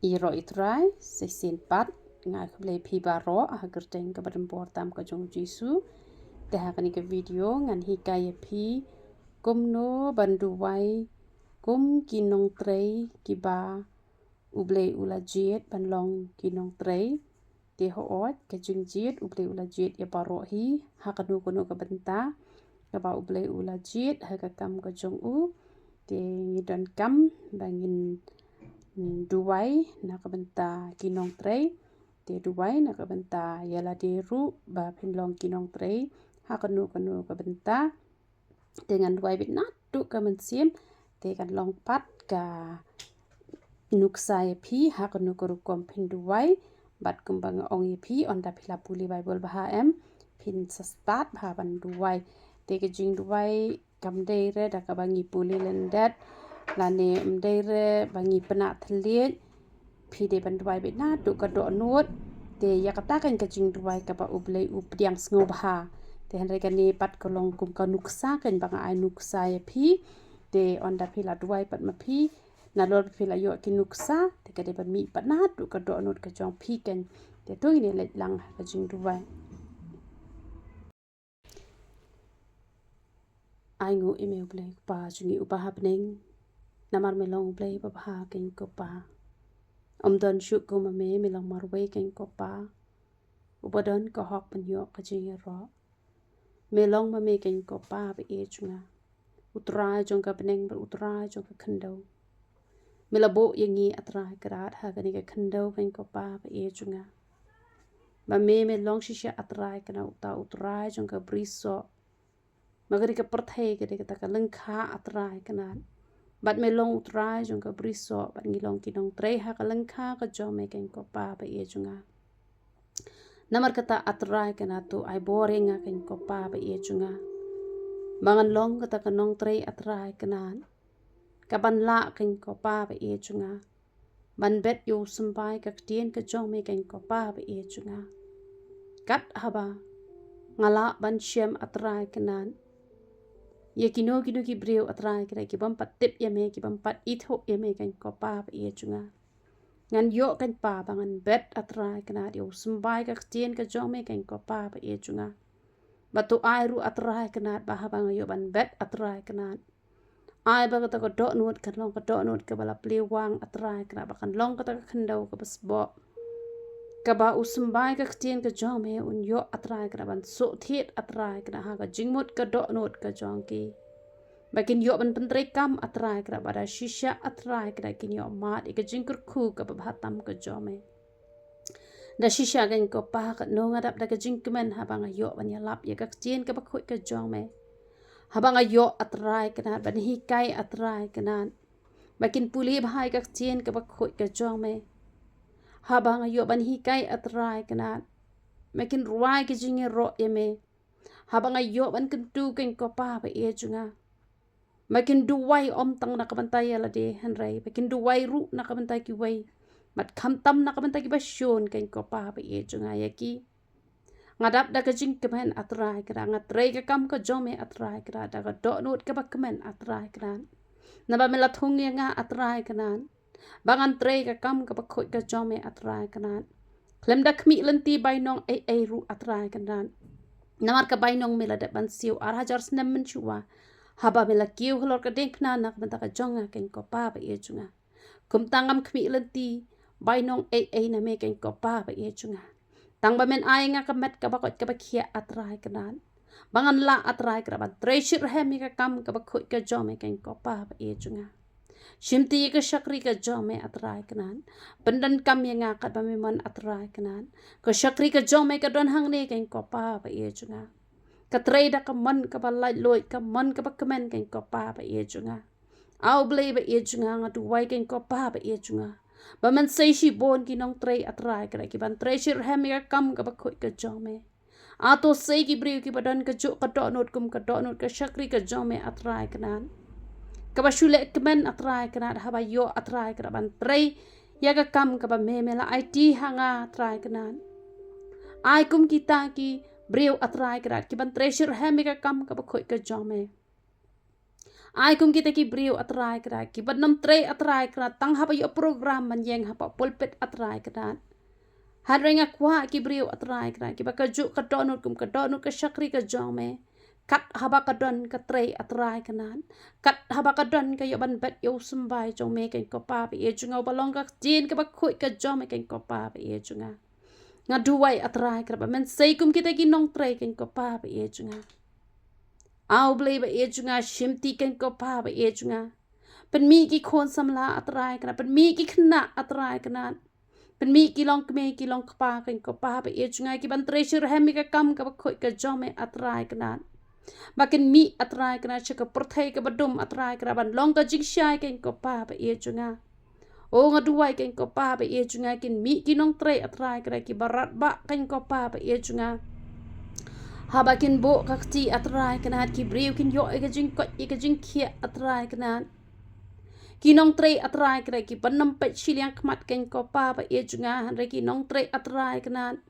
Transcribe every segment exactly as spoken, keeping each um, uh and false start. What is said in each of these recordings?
Ïaroh ïa u Trai, shisien pat, nga ai khublei ïa phi baroh, ha ka kyrteng kaba donbor tam ka jong u Jisu. Te ha kane ka video, ngan hikai ïa phi, kumno ban duwai, kum ki nongtrei, kiba, U Blei u la jied, ban long ki nongtrei. Te hooid, ka jingjied, U Blei u la jied, ïa baroh hi, ha kano kano ka bynta. Kaba U Blei u la jied, ha ka kam ka jong u. Te ngi donkam, ba ngin, mm, duwai, na ka bynta ki nongtrei. Te duwai, na ka bynta ïa lade ruh, ba phin long ki nongtrei. Ha kano kano ka bynta. Te ngan duwai beit naduh ka mynsiem. Te kan long pat ka nuksa ïa phi, ha kano ka rukom phin duwai. Bad kumba nga ong ïa phi, ynda phi la pule Baibl bha em, phin sa start bha ban duwai. Te ka jingduwai, kam dei re, da kaba ngi pule lyndet. Lane ym dei re, ba ngi pynah thylliej. Phi dei ban duwai beit naduh ka dohnud. Te ïa kata kan ka jingduwai kaba U Blei u pdiang sngewbha. Te hynrei kane pat ka long kum ka nuksa kan ba nga ai nuksa ïa phi. Te ynda phi la duwai pat ma phi. Nalor phi la ïoh ki nuksa. Te ka dei ban mih pat naduh ka dohnud ka jong phi kan. Te to ngin ïa leit lang ha ka jingduwai. Ai nguh ïa me U Blei Kpa jong ngi uba ha bneng. Namar me long U Blei babha keiñ ko Pa. Ym don shuh kum ma me, me long marwei keiñ ko Pa. Uba don ka hok ban ïoh ka jingïaroh. Me long ma me keiñ ko Pa ba ïeit jong nga. U Trai jong ka bneng bad U Trai jong ka khyndew. Me la buh ïa ngi A Trai Kynrad ha kane ka khyndew keiñ ko Pa ba ïeit jong nga. Ba me me long shisha A Trai Kynrad, uta U Trai jong ka brisoh. Ma ka dei ka pyrthei ka dei kata ka lyngkha A Trai Kynrad. Bad me long U Trai jong ka brisoh, bad ngi long ki nongtrei ha ka lyngkha ka jong me keiñ ko Pa ba ïeit jong nga. Namar kata A Trai Kynrad to ai bor ïa nga keiñ ko Pa ba ïeit jong nga. Ba ngan long kata ka nongtrei A Trai Kynrad. Kaban lah keiñ ko Pa ba ïeit jong nga. Ban bet ïa u symbai ka ktien ka jong me keiñ ko Pa ba ïeit jong nga. Kat haba nga lah ban shem A Trai Kynrad. Ïa kino kino ki briew A Trai Kynrad ki bym pat tip ïa me, ki bym pat ithuh ïa me keiñ ko Pa ba ïeit jong nga. Ngan ïoh keiñ Pa ba ngan bet A Trai Kynrad ïa u symbai ka ktien ka jong me keiñ ko Pa ba ïeit jong nga. Ba to ai ruh A Trai Kynrad ba haba nga ïoh ban bet A Trai Kynrad. Ai ba kata ka dohnud kan long ka dohnud kaba la plie wang A Trai Kynrad, ba kan long kata ka khyndew kaba sboh. Kaba u symbai ka ktien ka jong me un ïoh A Trai Kynrad ban suk thied A Trai Kynrad ha ka jingmut ka dohnud ka jong ki. Ba kin ïoh ban pyntreikam A Trai Kynrad, ba da shisha A Trai Kynrad kin ïoh mad ïa ka jingkyrkhu kaba bha tam ka jong me. Da shisha keiñ ko Pa, katno nga dap da ka jingkmen haba nga ïoh ban ïalap ïa ka ktien kaba khuid ka jong me. Haba nga ïoh A Trai Kynrad ban hikai A Trai Kynrad. Ba kin pule bha ïa ka ktien kaba khuid ka jong me. Haba nga ïoh ban hikai A Trai Kynrad. Ba kin rwai ka jingïaroh ïa me. Haba nga ïoh ban kyntu keiñ ko Pa ba ïeit jong nga. Ba kin duwai ym tang na ka bynta ïa lade hynrei ba kin duwai ruh na ka bynta kiwei. Bad khamtam na ka bynta kiba shun keiñ ko Pa ba ïeit jong nga ïa ki. Nga dap da ka jingkmen A Trai Kynrad, nga trei ka kam ka jong me A Trai Kynrad, da ka dohnud kaba kmen A Trai Kynrad. Naba me la thung ïa nga A Trai Kynrad. Ba ngan trei ka kam kaba khuid ka jong me A Trai Kynrad. Khlem da khmih lynti bainong ei ei ruh A Trai Kynrad. Namar ka bainong me la dep ban siew ar hajar snem mynshuwa. Haba me la kiew halor ka diengphna na ka bynta ka jong nga keiñ ko Pa ba ïeit jong nga. Kumta ngam khmih lynti bainong ei ei na me keiñ ko Pa ba ïeit jong nga. Tang ba men ai nga ka met kaba koit kaba khiah A Trai Kynrad. Ba ngan lah A Trai Kynrad ban trei shitrhem ïa ka kam kaba khuid ka jong me keiñ ko Pa ba ïeit jong nga. Shimti ïa ka shakri ka jong me A Trai Kynrad. Pyndonkam ïa nga katba me mon A Trai Kynrad. Ka shakri ka jong me ka don hangne keiñ ko Pa ba ïeit jong nga. Ka trei da ka mon kaba laitluid, ka mon kaba kmen keiñ ko Pa ba ïeit jong nga. A U Blei ba ïeit jong nga, nga duwai keiñ ko Pa ba ïeit jong nga. Ba men sei shibun ki nongtrei A Trai Kynrad kiban trei shitrhem ïa ka kam kaba khuid ka jong me. A to sei ki briew kiba don kajuh ka dohnud kum ka dohnud ka shakri ka jong me A Trai Kynrad. Kaba shu leh kmen A Trai Kynrad haba ïoh A Trai Kynrad ban trei ïa ka kam kaba me me la aiti ha nga A Trai Kynrad. Ai kum kita ki briew A Trai Kynrad kiban trei shitrhem ïa ka kam kaba khuid ka jong me. Ai kum kita ki briew, A Trai Kynrad, kiban ym trei, A Trai Kynrad, tang haba ïoh program ban ïeng hapoh pulpit, A Trai Kynrad. Hynrei nga kwah ki briew, A Trai Kynrad, kiba kajuh ka dohnud kum ka dohnud ka shakri ka jong me. Kat haba ka don ka trei, A Trai Kynrad. Kat haba ka don ka ïoh ban bet ïa u symbai jong me, keiñ ko Pa ba ïeit jong nga, uba long ka ktien kaba khuid ka jong me, keiñ ko Pa ba ïeit jong nga. Nga duwai, A Trai Kynrad, ba men sei kum kita ki nongtrei, keiñ ko Pa ba ïeit jong nga. A U Blei ba ïeit jong nga, shimti, keiñ ko Pa ba ïeit jong nga. Pynmih ki khun samla, A Trai Kynrad, pynmih ki khynnah, A Trai Kynrad. Pynmih ki longkmie, ki longkpa, keiñ ko Pa ba ïeit jong nga, kiban trei shitrhem ïa ka kam kaba khuid ka jong me, A Trai Kynrad. Ba kin mih, A Trai Kynrad, sha ka pyrthei kaba dum, A Trai Kynrad, ban long ka jingshai, keiñ ko Pa ba ïeit jong nga. O nga duwai, keiñ ko Pa ba ïeit jong nga, kin mih ki nongtrei, A Trai Kynrad, kiba radbah, keiñ ko Pa ba ïeit jong nga. Haba kin buh ka kti, A Trai Kynrad, ki briew kin ïoh ïa ka jingkoit, ïa ka jingkhiah, A Trai Kynrad. Ki nongtrei, A Trai Kynrad, kiban ym peit shiliang khmat, keiñ ko Pa ba ïeit jong nga, hynrei ki nongtrei, A Trai Kynrad,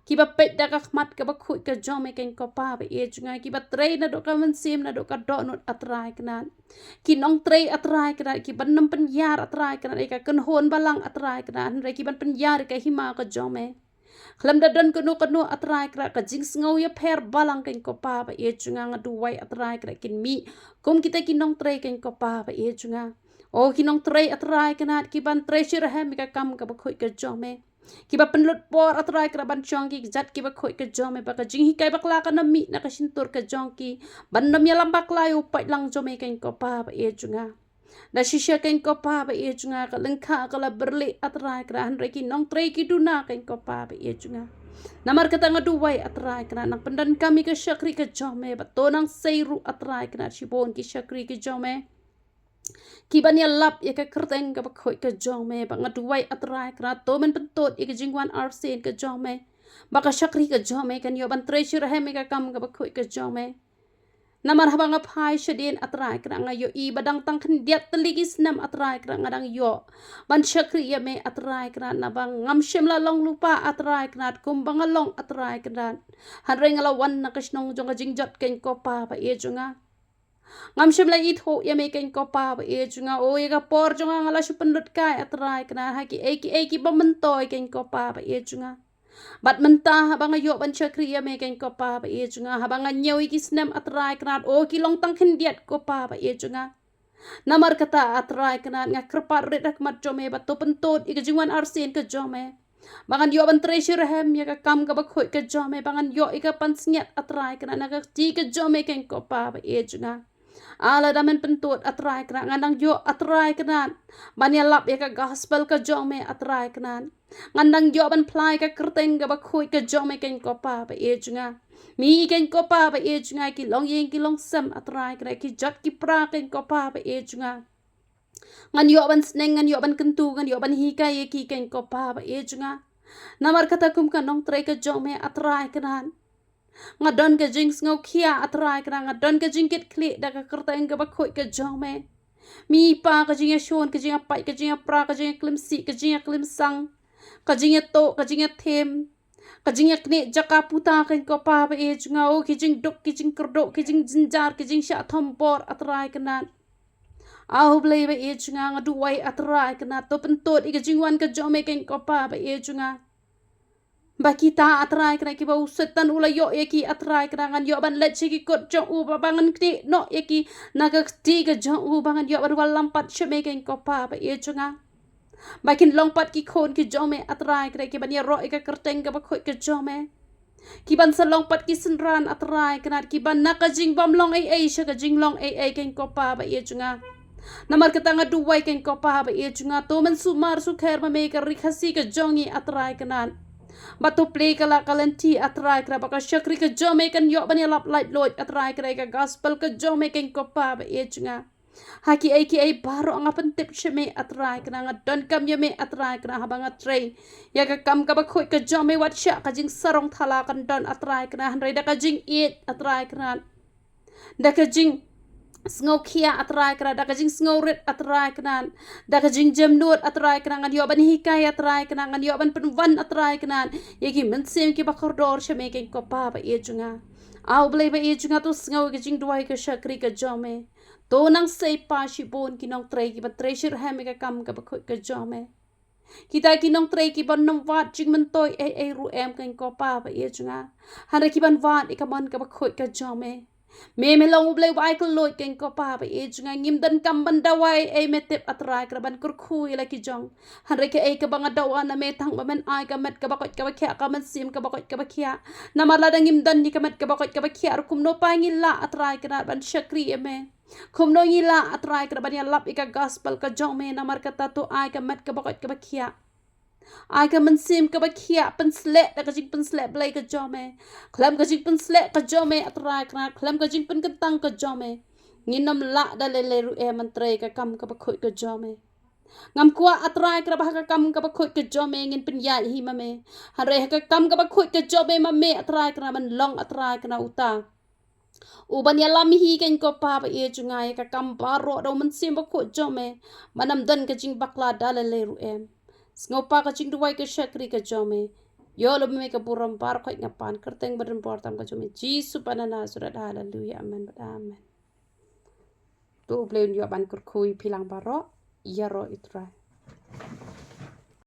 kiba peit da ka khmat kaba khuid ka jong me, keiñ ko Pa ba ïeit jong nga, kiba trei naduh ka mynsiem, naduh ka dohnud, A Trai Kynrad. Ki nongtrei, A Trai Kynrad, kiban ym pynïar, A Trai Kynrad, ïa ka kynhun balang, A Trai Kynrad, hynrei kiban pynïar ïa ka hima ka jong me. Khlem da don kano kano, A Trai Kynrad, ka jingsngew ïapher balang, keiñ ko Pa ba ïeit jong nga, nga duwai, A Trai Kynrad, kin mih kum kita ki nongtrei, keiñ ko Pa ba ïeit jong nga. O ki nongtrei, A Trai Kynrad, kiban trei shitrhem ïa ka kam kaba khuid ka jong me, kiba pynlut por, A Trai Kynrad, ban shong ki kjat kiba khuid ka jong me, ba ka jinghikai bakla kan ym mih na ka shyntur ka jong ki, ban ym ïalam bakla ïa u paidlang jong me, keiñ ko Pa ba ïeit jong nga. Da shisha, keiñ ko Pa ba ïeit jong nga, ka lyngkha ka la byrlih, A Trai Kynrad, hynrei ki nongtrei ki duna, keiñ ko Pa ba ïeit jong nga. Namar kata nga duwai, A Trai Kynrad, nang pyndonkam ïa ka shakri ka jong me, bad to nang sei ruh, A Trai Kynrad, shibun ki shakri ki jong me, kiban ïalap ïa ka kyrteng kaba khuid ka jong me. Ba nga duwai, A Trai Kynrad, to men pyntud ïa ka jingwan arsien ka jong me, ba ka shakri ka jong me kan ïoh ban trei shitrhem ïa ka kam kaba khuid ka jong me. Namar haba nga phai shadien, A Trai Kynrad, nga ïohi ba dang tang khyndiat tylli ki snem, A Trai Kynrad, nga dang ïoh ban shakri ïa me, A Trai Kynrad, naba ngam shym la long lypa, A Trai Kynrad, kumba nga long, A Trai Kynrad. Hynrei nga la wan na ka shnong jong ka jingjot, keiñ ko Pa ba ïeit jong nga. Ngam shym la ithuh ïa me, keiñ ko Pa ba ïeit jong nga. O ïa ka por jong nga, nga la shu pynlut kai, A Trai Kynrad, ha kiei kiei kiba myntoi, keiñ ko Pa ba ïeit jong nga. Bad mynta haba nga ïoh ban shakri ïa me, keiñ ko Pa ba ïeit jong nga, haba nga ñiew ïa ki snem, A Trai Kynrad, o ki long tang khyndiat, ko Pa ba ïeit jong nga. Namar kata, A Trai Kynrad, nga kyrpad rit ha khmat jong me, ba to pyntud ïa ka jingwan arsien ka jong me, ba ngan ïoh ban trei shitrhem ïa ka kam kaba khuid ka jong me, ba ngan ïoh ïa ka pansngiat, A Trai Kynrad, na ka kti ka jong me, keiñ ko Pa ba ïeit jong nga. Ah, lada men pyntud, A Trai Kynrad, ngan nang ïoh, A Trai Kynrad, ban ïalap ïa ka gospel ka jong me, A Trai Kynrad. Ngan nang ïoh ban phla ïa ka kyrteng kaba khuid ka jong me, keiñ ko Pa ba ïeit jong nga. Mih, keiñ ko Pa ba ïeit jong nga, ki longïing ki longsem, A Trai Kynrad, ki jot ki pra, keiñ ko Pa ba ïeit jong nga. Ngan ïoh ban sneng, ngan ïoh ban kyntu, ngan ïoh ban hikai ïa ki, keiñ ko Pa ba ïeit jong nga. Namar kata, kum ka nongtrei ka jong me, A Trai Kynrad, nga don ka jingsngewkhia, A Trai Kynrad, nga don ka jingkitkhlieh da ka kyrteng kaba khuid ka jong me. Mih Pa, ka jingïashun, ka jingïapait, ka jingïapra, ka jingïaklim sih, ka jingïaklim sang, ka jingïatuh, ka jingïathim, ka jingïaknieh jaka puta, keiñ ko Pa ba ïeit jong nga. O ki jingduk, ki jingkyrduh, ki jingjynjar, ki jingshah thombor, A Trai Kynrad. Ah, U Blei ba ïeit jong nga, nga duwai, A Trai Kynrad, to pyntud ïa ka jingwan ka jong me, keiñ ko Pa ba ïeit jong nga. Ba kita, A Trai Kynrad, kiba u Soitan u la ïoh ïa ki, A Trai Kynrad, ngan ïoh ban leit sha ki kot jong u, ba, ba ngan knieh noh ïa ki na ka kti ka jong u, ba ngan ïoh ban wallam pat sha me, keiñ ko Pa ba ïeit jong nga. Ba kin long pat ki khun ki jong me, A Trai Kynrad, kiban ïaroh ïa ka kyrteng kaba khuid ka jong me, kiban sa long pat ki synran, A Trai Kynrad, kiban na ka jingbym long ei ei sha ka jinglong ei ei, keiñ ko Pa ba ïeit jong nga. Namar kata nga duwai, keiñ ko Pa ba ïeit jong nga, to men sumar sukher ma me ka Ri Khasi ka jong ngi, A Trai Kynrad. Bad to plie ka lad ka lynti, A Trai Kynrad, ba ka shakri ka jong me kan ïoh ban ïalap laitluid, A Trai Kynrad, ka gospel ka jong me, keiñ ko Pa ba ïeit jong nga. Ha kiei kiei baroh nga pyntip sha me, A Trai Kynrad, nga donkam ïa me, A Trai Kynrad, haba nga trei ïa ka kam kaba khuid ka jong me, wat shah ka jingsarong thala kan don, A Trai Kynrad, hynrei da ka jingïeit, A Trai Kynrad, da ka jingsngewkhia, A Trai Kynrad, da ka jingsngewrit, A Trai Kynrad, da ka jingjemnud, A Trai Kynrad, ngan ïoh ban hikai, A Trai Kynrad, ngan ïoh ban pynwan, A Trai Kynrad, ïa ki mynsiem kiba kordor sha me, keiñ ko Pa ba ïeit jong nga. Ah, U Blei ba ïeit jong nga, to sngew ïa ka jingduwai ka shakri ka jong me. To nang sei Pa shibun ki nongtrei kiba trei shitrhem ïa ka kam kaba khuid ka jong me. Kita ki nongtrei kiba nym wad jingmyntoi ei ei ruh em keiñ ko Pa ba ïeit jong nga. Hynrei kiban wad ïa ka mon kaba khuid ka jong me. Me me long U Blei uba ai kylluid keiñ ko Pa ba ïeit jong nga, ngim donkam ban dawa ei ei, me tip A Trai Kynrad ban kyrkhu ïa la ki jong. Hynrei kaei kaba nga dawa na me tang ba men ai ka met kaba koit kaba khiah, ka mynsiem kaba koit kaba khiah. Namar lada ngim don ïa ka met kaba koit kaba khiah ruh kumno Pa ngi lah A Trai Kynrad ban shakri ïa me. Kumno ngi lah A Trai Kynrad ban ïalap ïa ka gospel ka jong me, namar kata to ai ka met kaba koit kaba khiah. Ai ka mynsiem kaba khiah, pynsleh da ka jingpynsleh Blei ka jong me. Khlem ka jingpynsleh ka jong me A Trai Kynrad, khlem ka jingpynkyntang ka jong me, ngin nym lah da lei lei ruh em ban trei ka kam kaba khuid ka jong me. Ngam kwah A Trai Kynrad ba ha ka kam kaba khuid ka jong me ngin pynïaid hi ma me. Hynrei ha ka kam kaba khuid ka jong me ma me A Trai Kynrad, ban long A Trai Kynrad uta uban ïalam hi keiñ ko Pa ba ïeit jong nga, ïa ka kam baroh da U Mynsiem Bakhuid jong me, ban ym don ka jingbakla da lei lei ruh em. Sngewbha ka jingduwai ka shakri ka jong me. Ïoh lem me ka burom baroh khoit nga pan kyrteng badonbor tam ka jong me Jisu ba na Nasareth. Haleluya. Amen bad amen. To U Blei un ïoh ban kyrkhu ïa phi lang baroh. Ïaroh ïa U Trai.